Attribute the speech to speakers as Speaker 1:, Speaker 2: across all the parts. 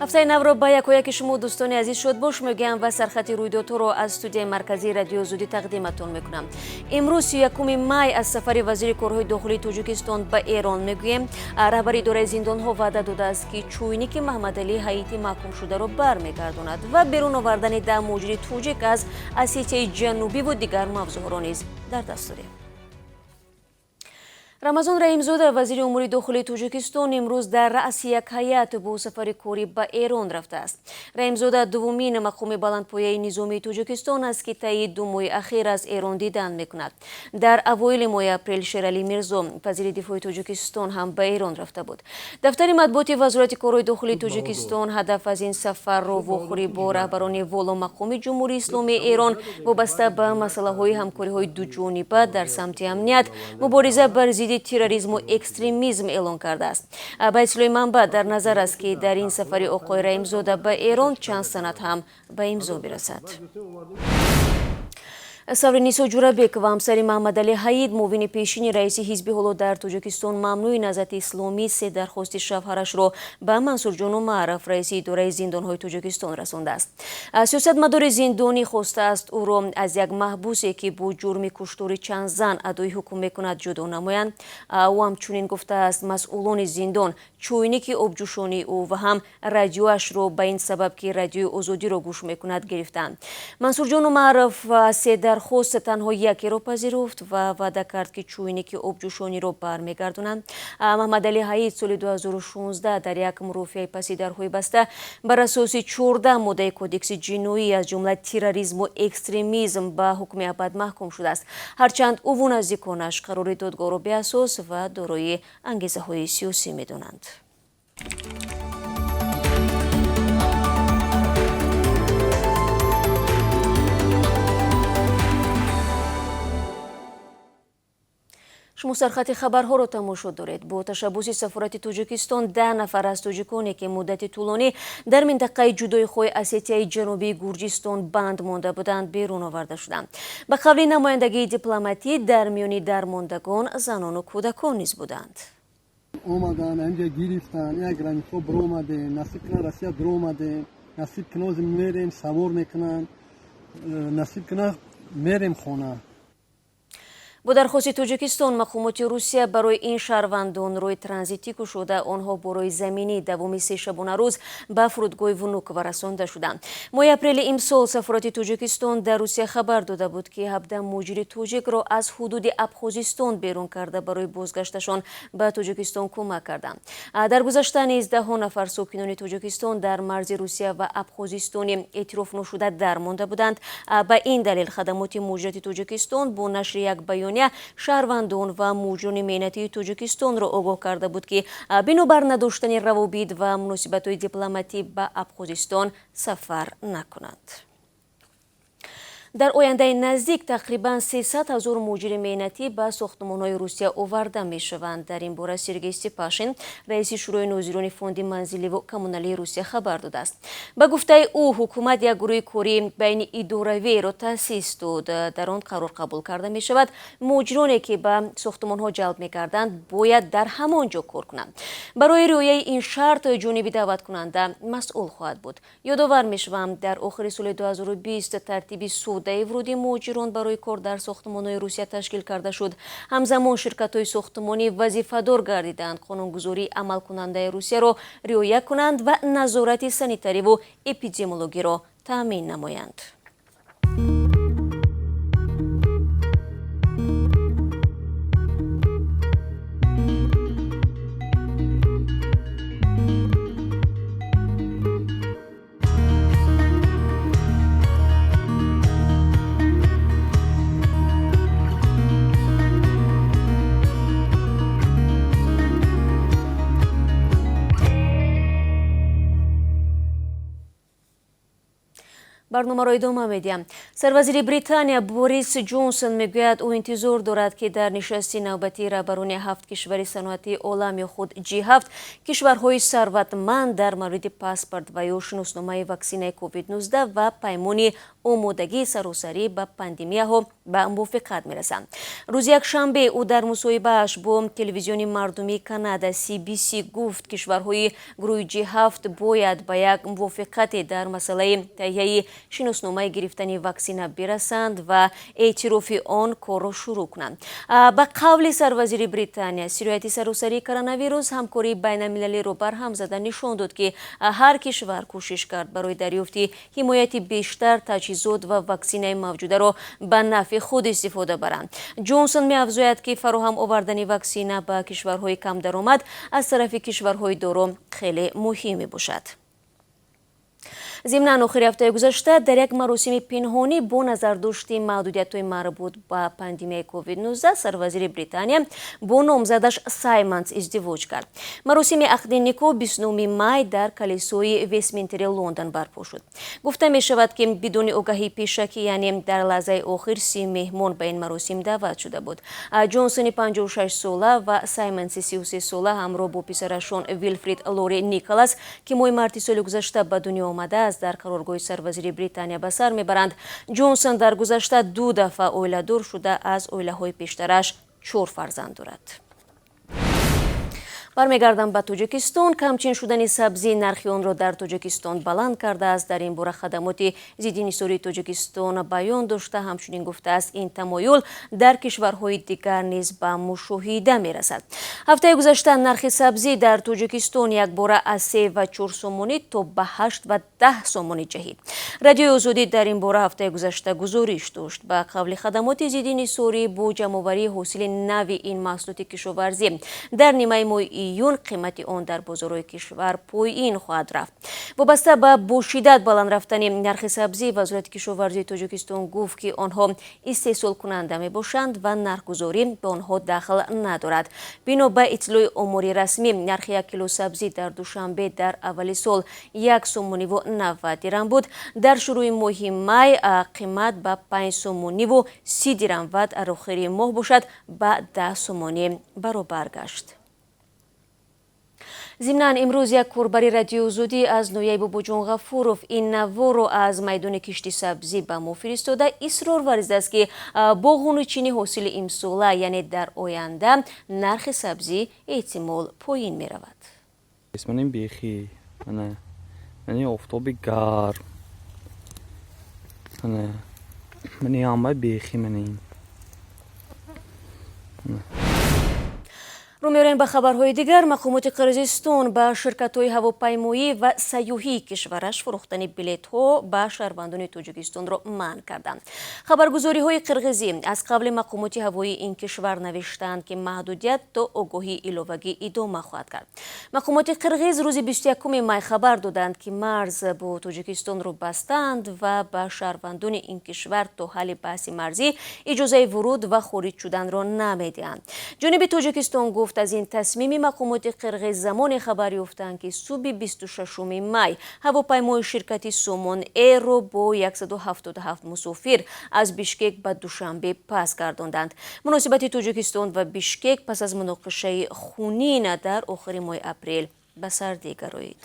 Speaker 1: Ҳафтаи навро ба якояки шумо, дӯстони азиз, шодбош мегӯям ва сархати рӯйдодҳоро аз студияи марказии Радиои Озодӣ тақдиматон мекунам. Имрӯз, 31 май, аз сафари вазири корҳои дохилии Тоҷикистон ба Эрон мегӯем. Раҳбари идораи зиндонҳо ваъда додааст, ки чӯйники Маҳмадалӣ Ҳаити маҳкумшударо бармегардонад ва берун овардани 10 муҳоҷири тоҷик аз Осетияи Ҷанубиву дигар мавзӯъҳоро низ дар даст дорем. Рамазон Раҳимзода, вазири умури дохилии Тоҷикистон, имрӯз дар раъси як ҳайат бо сафари корӣ ба Эрон рафтааст. Раҳимзода дуввумин мақоми баландпояи низомии Тоҷикистон аст, ки таи 2 моҳи ахир аз Эрон дидан мекунад. Дар аввоили моҳи апрел Шералӣ Мирзо, вазири дифои Тоҷикистон, ҳам ба Эрон рафта буд. Дафтари матбуоти Вазорати корҳои дохилии Тоҷикистон ҳадаф аз ин сафарро вохӯрӣ бо раҳбарони воломақоми Ҷумҳурии Исломии Эрон вобаста ба масъалаҳои ҳамкориҳои дуҷониба дар самти амният, мубориза бар зидди терроризму экстремизм эълон кардааст. Ба иттилои манбаъ, дар назар аст, ки дар ин сафари оқои Раҳимзода ба Эрон чанд санад ҳам ба имзо бирасад. Савринисо Ҷурабекова, ҳамсари Маҳмадалӣ Ҳаид, муовини пешини раиси ҳизби ҳоло дар Тоҷикистон мамнӯи Наҳзати Исломӣ, се дархости шавҳарашро ба Мансурҷон Умаров, раиси идораи зиндонҳои Тоҷикистон, расондааст. Сиёсатмадори зиндонӣ хостааст, ӯро аз як маҳбусе, ки бо ҷурми куштори чанд зан адои ҳукм мекунад, ҷудо намоянд. Ӯ ҳамчунин гуфтааст, масъулони зиндон чӯйники обҷӯшонии ӯ ва ҳам радиоашро ба ин сабаб, ки Радиои Озодиро гӯш мекунад, гирифтанд. Мансурҷон Умаров се дархост танҳо якеро пазируфт ва ваъда кард, ки чӯйники обҷӯшониро бармегардонанд. Маҳмадалӣ Ҳаид соли 2016 дар як мурофиаи паси дарҳои баста бар асоси 14 моддаи Кодекси ҷиноӣ, аз ҷумла терроризму экстремизм, ба ҳукми абад маҳкум шудааст. Ҳарчанд ӯву наздиконаш қарори додгоҳро беасос ва дорои ангезаҳои сиёсӣ медонанд. Шумо сархати хабарҳоро тамошо доред. Бо ташаббуси сафорати Тоҷикистон 10 нафар аз тоҷиконе, ки муддати тӯлонӣ дар минтақаи ҷудоихоҳи Осетияи Ҷанубии Гурҷистон банд монда буданд, берун оварда шуданд. Ба қавли намояндагии дипломатӣ, дар миёни дармондагон занону кӯдакон низ буданд.
Speaker 2: Омадан, инҷа гирифтан, як границо биромадем, насиб кунан, Россия биромадем, насиб кунан, мерем, савор мекунанд, насиб кунан, мерем хона.
Speaker 1: Бо дархости Тоҷикистон мақомоти Русия барои ин шаҳрвандон роҳи транзитӣ кушода, онҳо бо роҳи заминӣ давоми 3 шабонарӯз ба фурудгоҳи Внуково расонда шуданд. Моҳи апрели имсол сафорати Тоҷикистон дар Русия хабар дода буд, ки 17 муҳоҷири тоҷикро аз ҳудуди Абхозистон берун карда, барои бозгашташон ба Тоҷикистон кӯмак карданд. Дар гузашта низ даҳҳо нафар сокинони Тоҷикистон дар марзи Русия ва Абхозистони эътирофношуда дармонда буданд. Ба ин далел хадамоти муҳоҷирати Тоҷикистон бо нашри як баёния шаҳрвандон ва муҳоҷирони меҳнатии Тоҷикистонро огоҳ карда буд, ки бинобар надоштани равобит ва муносибатҳои дипломатӣ ба Абхозистон сафар накунанд. Дар ояндаи наздик тақрибан 300 ҳазор муҳоҷири меҳнатӣ ба сохтмонҳои Русия оварда мешаванд. Дар ин бора Сергей Степашин, раиси Шӯрои нозирони Фонди манзиливу коммуналии Русия, хабар додааст. Ба гуфтаи ӯ, ҳукумат як гурӯҳи корӣ байни идоравиро таъсис дод. Дар он қарор қабул карда мешавад, муҳоҷироне, ки ба сохтмонҳо ҷалб мекарданд, бояд дар ҳамон ҷо кор кунанд. Барои риояи ин шарт ҷониби даъваткунанда масъул хоҳад буд. Ёдовар мешавам, дар охири соли 2020 тартиби содаи вуруди муҳоҷирон барои кор дар сохтмонҳои Русия ташкил карда шуд. Ҳамзамон ширкатҳои сохтмонӣ вазифадор гардиданд қонунгузории амалкунандаи Русияро риоя кунанд ва назорати санитариву эпидемиологиро таъмин намоянд. Барномаро идома медиҳам. Сарвазири Британия Борис Ҷонсон мегӯяд, ӯ интизор дорад, ки дар нишасти навбатии раҳбарони ҳафт кишвари саноатии олам ё худ G7, кишварҳои сарватманд, дар мавриди паспорт ва ё шиносномаи ваксинаи COVID-19 ва паймони омодагии саросарӣ ба пандемияҳо ба мувофиқат мерасанд. Рӯзи якшанбе ӯ дар мусоҳибааш бо телевизиони мардумии Канада CBC гуфт, кишварҳои гурӯҳи G7 бояд ба як мувофиқате дар масъалаи таҳияи шиносномаи гирифтани ваксина бирасанд ва эътирофи он корро шурӯъ кунанд. Ба қавли сарвазири Британия, сирояти саросарии коронавирус ҳамкории байналмилалиро барҳам зада нишон дод, ки ҳар кишвар кӯшиш кард барои дарёфти ҳимояти бештар таҷҳизот ва ваксинаи мавҷударо ба нафъи худ истифода баранд. Ҷонсон меафзояд, ки фароҳам овардани ваксина ба кишварҳои камдаромад аз тарафи кишварҳои доро хеле муҳим мебошад. Зимнан, охири ҳафтаи гузашта дар як маросими пинҳонӣ бо назардошти маҳдудиятҳои марбут ба пандемияи COVID-19 сарвазири Британия бо номзадаш Саймонс издивоҷ кард. Маросими ақди никоҳ 29 май дар калисои Вестминстери Лондон барпо шуд. Гуфта мешавад, ки бидуни огаҳии пешакӣ, яъне дар лаҳзаи охир, 30 меҳмон ба ин маросим даъват шуда буд. Ҷонсони 56 сола ва Саймонси 33 сола ҳамроҳ бо писарашон Вилфрид Лори Николас, ки моҳи марти соли гузашта ба дунё омадааст, дар қароргоҳи сарвазири Британия ба сар мебаранд. Ҷонсон дар гузашта ду дафъа оиладор шуда, аз оилаҳои пештараш 4 фарзанд дорад. Бармегардам ба Тоҷикистон. Камчин шудани сабзӣ нархи онро дар Тоҷикистон баланд кардааст. Дар ин бора хадамоти зидди нисории Тоҷикистон баён дошта, ҳамчунин гуфтааст, ин тамоюл дар кишварҳои дигар низ ба мушоҳида мерасад. Ҳафтаи гузашта нархи сабзӣ дар Тоҷикистон якбора аз 3 ва 4 сомонӣ то ба 8 ва 10 сомонӣ ҷаҳид. Радиои Озодӣ дар ин бора ҳафтаи гузашта гузориш дошт. Ба қавли хадамоти зидди нисорӣ, бо ҷамъоварии ҳосили нави ин маҳсулоти кишоварзӣ дар нимаи моҳи июн қимати он дар бозорҳои кишвар поин хоҳад рафт. Вобаста ба бо шиддат баланд рафтани нархи сабзӣ, Вазорати кишоварзии Тоҷикистон гуфт, ки онҳо истеҳсолкунанда мебошанд ва нархгузорӣ ба онҳо дахл надорад. Бино ба иттилои омори расмӣ, нархи 1 кило сабзӣ дар Душанбе дар аввали сол 1 сомониву 90 дирам буд. Дар шурӯи моҳи май қимат ба 5 сомониву 30 дирам ва дар охири моҳ бошад ба 10 сомонӣ баробар гашт. Зимнан, имрӯз як корбари Радиои Озодӣ аз ноҳияи Бобоҷон Ғафуров ин наворро аз майдони кишти сабзӣ ба мо фиристода, исрор варзидааст, ки бо ғунучини ҳосили имсола, яъне дар оянда, нархи сабзӣ эҳтимол поин меравад.
Speaker 3: Манин бехи, мани офтоби гарм, мани ҳамаи бехи манин.
Speaker 1: Рӯ меорем ба хабарҳои дигар. Мақомоти Қирғизистон ба ширкатҳои ҳавопаймоӣ ва сайёҳии кишвараш фурӯхтани билетҳо ба шаҳрвандони Тоҷикистонро манъ карданд. Хабаргузориҳои қирғизӣ аз қавли мақомоти ҳавоии ин кишвар навиштаанд, ки маҳдудият то огоҳии иловагӣ идома хоҳад кард. Мақомоти қирғиз рӯзи 21 май хабар доданд, ки марз бо Тоҷикистонро бастанд ва ба шаҳрвандони ин кишвар то ҳалли баҳси марзӣ иҷозаи вуруд ва хориҷ шуданро намедиҳанд. Ҷониби Тоҷикистон гуфт, аз ин тасмими мақомоти қирғиз замоне хабар ёфтанд, ки субҳи 26 май ҳавопаймои ширкати Сомон Эйрро бо 177 мусофир аз Бишкек ба Душанбе пас гардонданд. Муносибати Тоҷикистон ва Бишкек пас аз муноқишаи хунин дар охири моҳи апрел ба сардӣ гароид.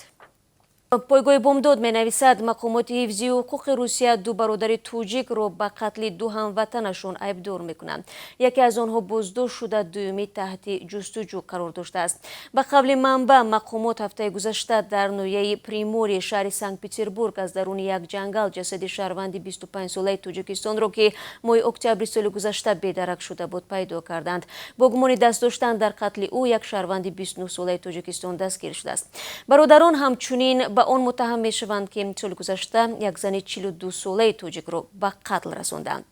Speaker 1: Пойгоҳи Бомдод менависад, мақомоти ҳифзи ҳуқуқи Русия ду бародари тоҷикро ба қатли ду ҳамватанашон айбдор мекунанд. Яке аз онҳо боздошт шуда, дуюмӣ таҳти ҷустуҷӯ қарор доштааст. Ба қавли манбаъ, мақомот ҳафтаи гузашта дар ноҳияи Примории шаҳри Санкт-Петербург аз даруни як ҷангал ҷасади шаҳрванди 25-солаи Тоҷикистонро, ки моҳи октябри соли гузашта бедарак шуда буд, пайдо карданд. Бо гумони даст доштан дар қатли ӯ як шаҳрванди 29-солаи Тоҷикистон дастгир шудааст. Бародарон ҳамчунин ба он муттаҳам мешаванд, ки соли гузашта як зани 42-солаи тоҷикро ба қатл расонданд.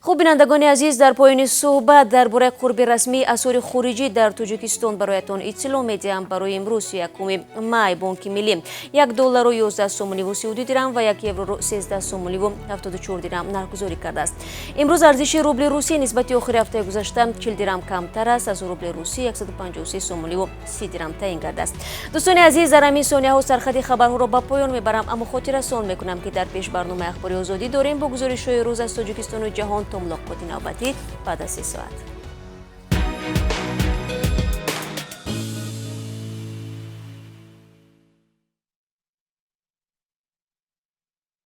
Speaker 1: Хуб, бинандагони азиз, дар поёни суҳбат дар бораи қурби расмии асъори хориҷӣ дар Тоҷикистон бароятон иттилоъ медиҳам. Барои имрӯз 1 май Бонки Миллӣ 1 долларро 11 сомониву 32 дирам ва 1 евроро 13 сомониву 74 дирам нархгузорӣ кардааст. Имрӯз арзиши рубли русӣ нисбати охири ҳафтаи гузашта 40 дирам камтар аст. Аз рубли русӣ 153 сомониву 30 дирам таъин гардааст. Дӯстони азиз, дар ҳамин сонияҳо сархати хабарҳоро ба поён мебарам, аммо хотиррасон мекунам, ки дар пеш барномаи Ахбори Озодӣ дорем бо гузоришҳои рӯз аз Тоҷикистону ҷаҳон. То мулоқоти навбатӣ баъд аз 3 соат.